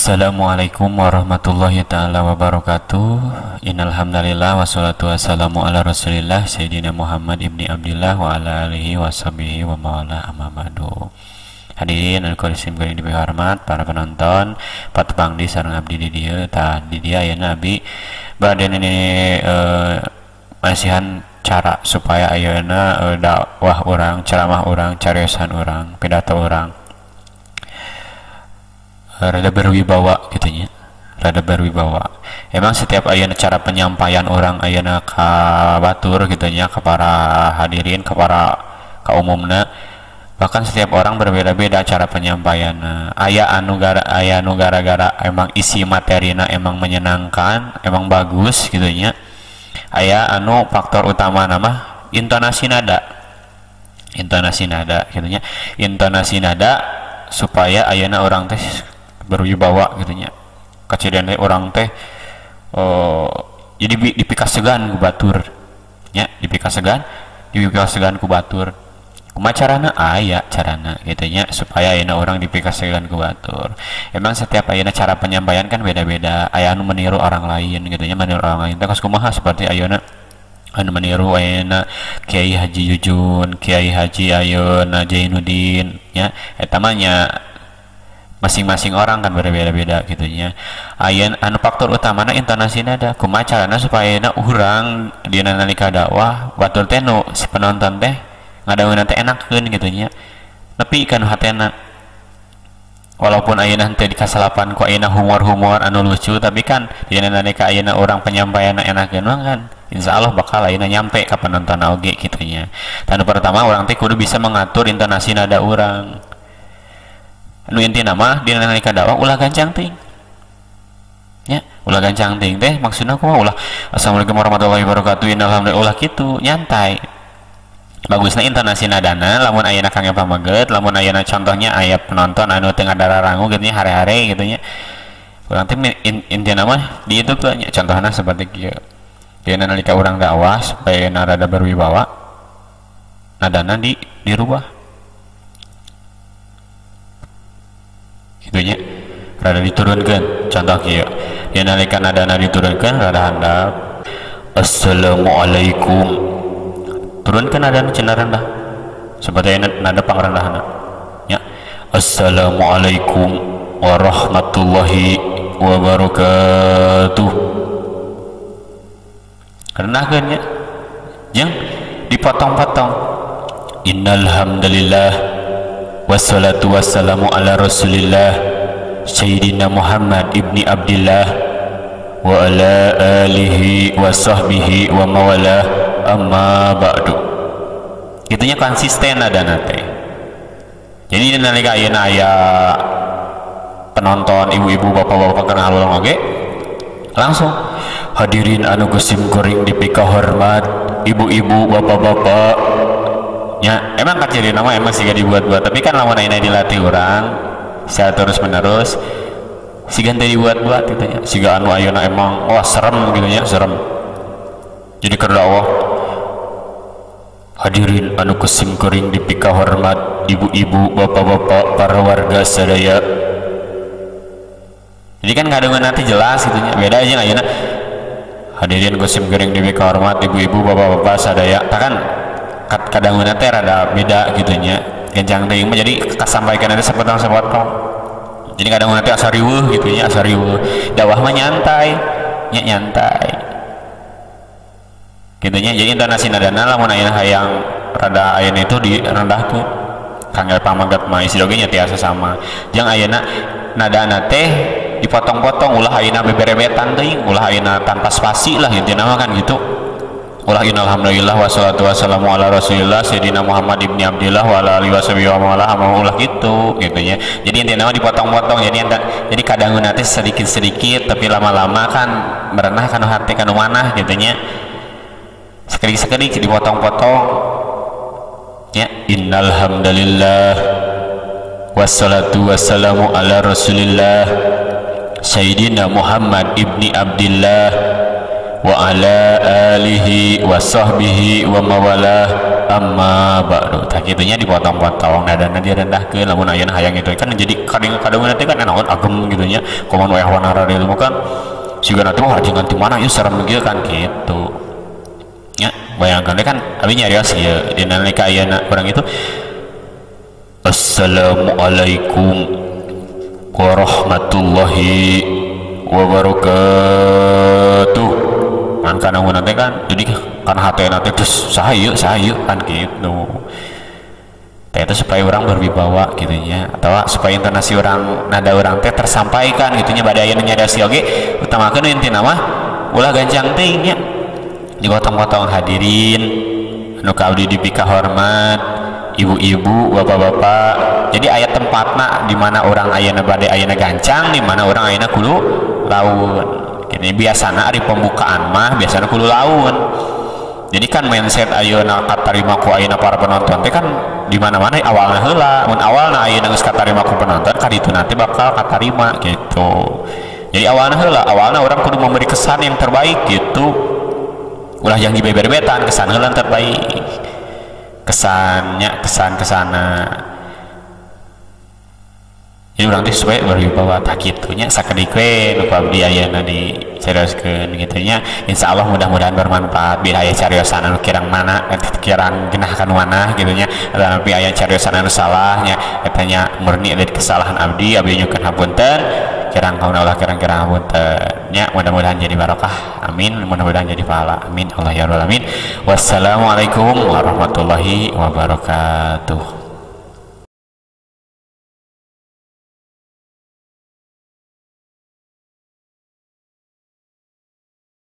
Assalamualaikum warahmatullahi taala wabarakatuh. Innalhamdalillah wassalatu wassalamu ala Rasulillah Sayyidina Muhammad ibni Abdillah wa ala alihi washabihi wa mawala amma ba'du. Hadirin anu kulisim kuring dipihormat, para penonton patepang di sareng abdi di dieu. Tah di dieu ayeuna abdi bade ini masihan cara supaya ayeuna dakwah urang, ceramah urang, cariosan urang, pidato urang rada berwibawa gitu nya, rada berwibawa. Emang setiap ayeuna cara penyampaian orang ayeuna ka batur gitu nya, ke para hadirin, ke para ka umumna, bahkan setiap orang berbeda-beda cara penyampaian. Aya anu gara-gara emang isi materina emang menyenangkan, emang bagus gitu nya. Aya anu faktor utama nama intonasi nada, intonasi nada gitu nya, intonasi nada supaya ayeuna orang teh berwibawa gitu nya. Kecirian orang teh jadi dipikasegan ku batur nya, dipikasegan ku batur. Kumaha carana? Aya carana gitu nya supaya ayeuna orang dipikasegan ku batur. Emang setiap ayeuna cara penyampaian kan beda-beda. Aya anu meniru orang lain gitu nya, meniru orang lain teh kos kumaha, seperti ayeuna anu meniru ayeuna Kiai Haji Jujun, Kiai Haji ayeuna Jainuddin nya, eta mah nya masing-masing orang kan berbeda-beda gitu nya. Ayeuna anu faktor utamana intonasi nada. Kumaha carana supaya ayeuna urang dina nalika dakwah batur teh nu si penonton teh ngadangueuna teh enakeun gitu nya, nepi kana hatena. Walaupun ayeuna henteu dikasalapan ku ayeuna humor-humor anu lucu, tapi kan dina nalika ayeuna urang penyampaianna enakeun mah kan insyaallah bakal ayeuna nyampe ka penonton oge gitu nya. Tanu pertama urang teh kudu bisa mengatur intonasi nada urang. Nu intina mah dina nalika dakwah ulah gancang teuing nya, ulah gancang teuing teh maksudna kumaha? Ulah assalamualaikum warahmatullahi wabarakatuh, innalhamdulillah, ulah kitu, nyantai. Bagusna intonasi nadana lamun ayeuna kang pameget, lamun ayeuna contohnya aya penonton anu teu ngadarangu gitu nya, hare-hare gitu nya, urang teh intina mah di itu tuh nya, contohna seperti kieu. Dina nalika urang dakwah supaya rada berwibawa, nadana dirubah gitunya, rada diturunkan. Contoh kieu, dina nalika nadana diturunkan rada handap, assalamualaikum, turunkan nadana cenah rendah, seperti nada pangrendahna nya, assalamualaikum warahmatullahi wabarakatuh, rendahkeun nya, jeung dipotong-potong, innalhamdulillah wassalatu wassalamu ala rasulillah sayyidina Muhammad ibni Abdillah wa ala alihi wa sahbihi wa mawalah amma ba'du. Gitunya konsisten nadana teh. Jadi nalika ayeuna aya penonton ibu-ibu bapak-bapak kana halulong oge langsung hadirin anu kusim kuring dipikahormat ibu-ibu bapak-bapak nya. Emang kaciri nama emang siga dibuat-buat, tapi kan lamun ayeuna dilatih urang secara terus menerus siga teu dibuat-buat gitu nya. Siga anu ayeuna emang wah serem gitu nya, serem. Jadi keur dakwah hadirin anu kusim kuring dipikahormat ibu-ibu bapak-bapak para warga sadaya. Jadi kan kadang nanti jelas gitu nya. Beda aja ayeuna hadirin kusim kuring dipikahormat ibu-ibu bapak-bapak sadaya, tah kan kadang teh rada beda gitu nya, gancang teuing mah jadi kasampaikan nanti sepotong-sepotong. Jadi kadang nanti asa riweuh gitu nya, asa riweuh. Dakwah mah nyantai nya, nyantai gitu nya. Jadi intonasi nadana lamun ayeuna hayang rada ayeuna itu direndahkeun, kangge pamegat mah isi oge nya tiasa sama. Jeung ayeuna nadana teh dipotong-potong, ulah ayeuna beberebetan teuing, ulah ayeuna tanpa spasi lah intina mah kan gitu. Ulah innalhamdulillah wassalatu wassalamu ala rasulillah sayyidina Muhammad ibni Abdillah wa ala alihi washabihi wa mawalah, ulah gitu gitu nya. Jadi intinya mah dipotong-potong, jadi kadang nanti sedikit-sedikit tapi lama-lama kan merenah kanu hati kanu manah gitu nya. Sekedik-sekedik dipotong-potong ya. Innalhamdulillah wassalatu wassalamu ala rasulillah sayyidina Muhammad ibni Abdillah wa ala alihi wa sahbihi wa mawalah amma ba'du. Tah kitu nya dipotong-potong nadana direndahkeun lamun ayeuna hayang itu kan jadi kadang-kadang nanti kan naon agem gitu nya komo nu aya honorer ilmu kan siga nanti wah jangan di mana ieu serem kieu kan gitu nya. Bayangkan kan abi nyarios ieu dina nalika ayeuna urang itu assalamualaikum warahmatullahi wabarakatuh kan kana nanti kan jadi kan hati nanti terus saha ieu kan gitu. Teh itu supaya orang berwibawa gitu nya atau supaya intonasi orang nada orang teh tersampaikan gitu nya bade aya nu nyarios oge utamakeun intina mah ulah gancang teuing nya dipotong-potong. Hadirin anu ka abdi dipika hormat, ibu-ibu, bapak-bapak. Jadi aya tempatna di mana orang ayeuna bade ayeuna gancang, di mana orang ayeuna kudu laun. Ini biasana ari pembukaan mah biasana kudu laun. Jadi kan mindset ayeuna katarima ku ayeuna para penonton teh kan di mana-mana awalna heula, mun awalna ayeuna geus katarima ku penonton kan itu nanti bakal katarima gitu. Jadi awalna heula, awalna orang kudu memberi kesan yang terbaik gitu. Ulah yang dibeber-betan, kesan heula terbaik. Kesannya kesan kesana. Jadi urang teh supaya berwibawa tah kitu nya sakedik we nu ku abdi ayeuna dicarioskeun kitu nya. Insyaallah mudah-mudahan bermanfaat bila aya cariosan anu kirang mana kirang genah ka nu mana kitu nya, tapi aya cariosan anu salah nya eta nya murni dari kesalahan abdi, abdi nyuhunkeun hapunten kirang kauna ulah kirang-kirang hapunten nya. Mudah-mudahan jadi barokah, amin, mudah-mudahan jadi pahala, amin Allah ya rabbal alamin. Wassalamualaikum warahmatullahi wabarakatuh.